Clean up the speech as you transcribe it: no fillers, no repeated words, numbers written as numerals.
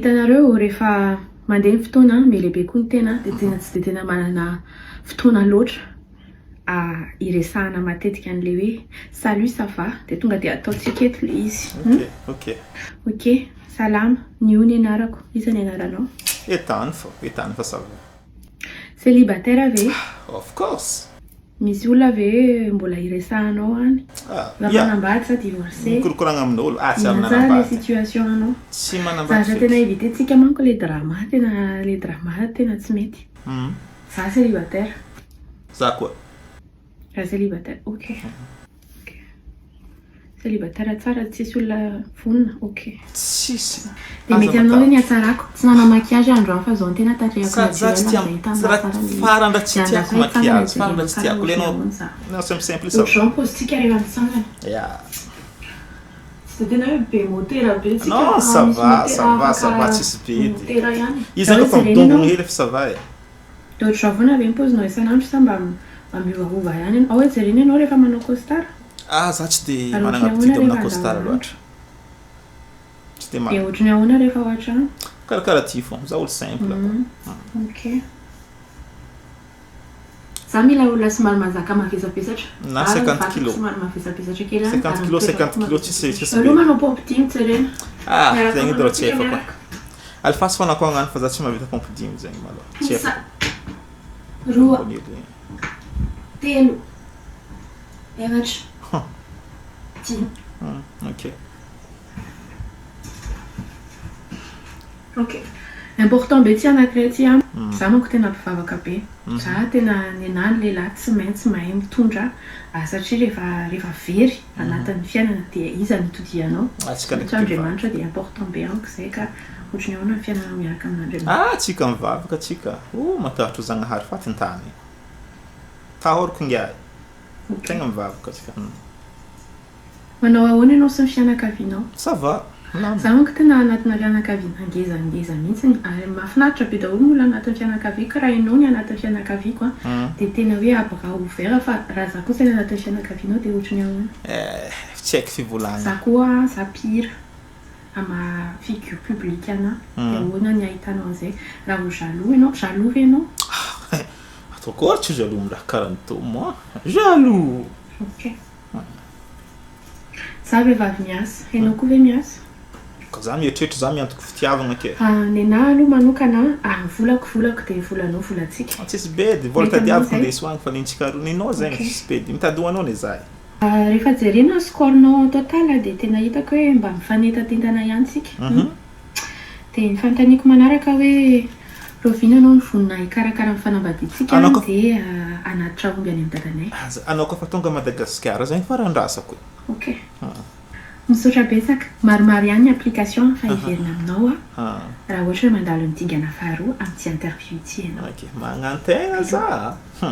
Hitanareo, rehefa mandeha ny fotoana, mihalehibe koa ny tena, dia tena tsy dia tena manana fotoana loatra hiresahana matetika an'ilay hoe salut ça va, dia tonga dia ataontsika eto ilay izy. Ok, ok. Ok, salama, Nio ny anarako, iza ny anaranao? Etany fô, etany fa ça va. Célibataire ve? Of course! Misy olona ve mbola iresahanao any? Ah, Efa ya. manambady sa divorcé? Mikorokoragna amin'olo. Ah, tsy ary Inona tsara le nanambady. situation anao? Tsy manambady Zavatra tena feky. éviter-tsika manko le drama, tena le drama tena tsy mety. Za célibataire. Za koa. Za célibataire, ok. Ok. Célibataire tsara tsisy olona vonona, ok. Tsisy. Dia Aza mety aminao ve ny matahotra. hatsarako? Tsy nanao maquillage aho androany fa zao no tena tarehako Sady za tsy naturel tia amin'izay hita tsy raha tsara le izy. farany raha tsy Dia tiako andraso hitsangana maquillage, farany jerena raha tsy tsara tiako le ohatry ny anao ahoana za. non simple simple ça va. Ohatr'izao ny paozintsika rehefa mitsangana. Ya. Tsy dia tena hoe be motera be tsika Non fa ça misy va, motera ça va, ça va afaka tsisy be edy. motera ihany. Izy Raha zany hoe efa jerena midombogno ianao. hely efa ça va e. Dia ohatr'izao foana ve ny paozinao isan'andro sa mba mba miovaova ihany ianao? Ao hoe jerena ianao rehefa manao costard? Ah za tsy de Ary managna ohatry ny habitude ahoana amina rehefa costard andavanandro? loatra. Tsy de Dia managna. ohatry ny ahoana rehefa ao an-trano? Karakara ty fô, za olo simple koa. Ok. Za mila olona somary mahazaka mavesabesatra. Na Za 50 vatako kilos. somary mavesabesatra kely ihany 50 ary ny kilos, toetrako 50 kilos tsisy mavesabesatra. tsisy Aleo be. manao pompe dimy jerena. Ah, Miaraka zegny edy manao rô tsy tsika haiko koa. miaraka. Alefaso fôna koa agnano fa za tsy mahavita pompe dimy zegny malôha. Tsy Isa, haiko. roa, Ambony hely. telo, efatra, dimy. Ok. Ok. Important be ty anakiray ty an, za manko tena mpivavaka be, za tena nenah ny lehilahy tsy maintsy mahay mitondra satria rehefa rehefa very anatin'ny fiainana dia iza no itodihanao? Atsika Tsy ndraiky maintsy mpivavaka. Andriamanitra dia important be amiko zay ka ohatry ny ahoana ny fiainanao miaraka amin'Andriamanitra? Ah tsika mivavaka tsika, oh matahotra Zagnahary fatin-tany. Tahoriko ingahy. Ok. Tegna mivavaka tsika. Manao ahoana ianao sy ny fianakavianao? Ça va, milamina. Za manko tena anatina fianakaviana ngeza ngeza mihitsiny ary mahafinaritra be daholo ny olona anatin'ny fianakaviako raha ianao ny anatin'ny fianakaviako an dia tena hoe à bras ouvert fa raha za kosa ny anatin'ny fianakavianao dia ohatry ny ahoana? Eh, tsy haiko fivolagnana. Za koa za mpihira am maha figure publique anah dia ahoana ny ahitanao an'izay? Raha ho jaloux ianao, jaloux ve ianao? Ataoko ary tsy jaloux amin'ny raha karaha an'itony moi, jaloux! Ok. Za vehivavy miasa, enao koa ve miasa? Ka za mieritreritra za miantoko fitiavagna ke. Nenah aloha manokana a, volako volako dia volanao volantsika. Tsisy bedy, vola Mety aminao tadiaviko zay? ndeso agny fa nentsika roa, nenao zegny Ok. tsisy bedy, mitady ho anao ne za e. Rehefa jerena ny score-nao en total dia tena hitako hoe mba mifanentatentana ihany tsika. Dia ny fanontaniako manaraka hoe rahoviana ianao no vonona hikarakara ny fanambadiantsika Anao koa dia hanatitra omby any amin'i dadanay? Aza, anao koa fa tonga Madagasikara zegny fa randrasako e. Ok. Misaotra betsaka. Maromaro ihany ny application fa hiverina aminao aho raha ohatra hoe mandalo ny dingana faharoa amin'ity interview ity ianao. Ok, magnantegna za a.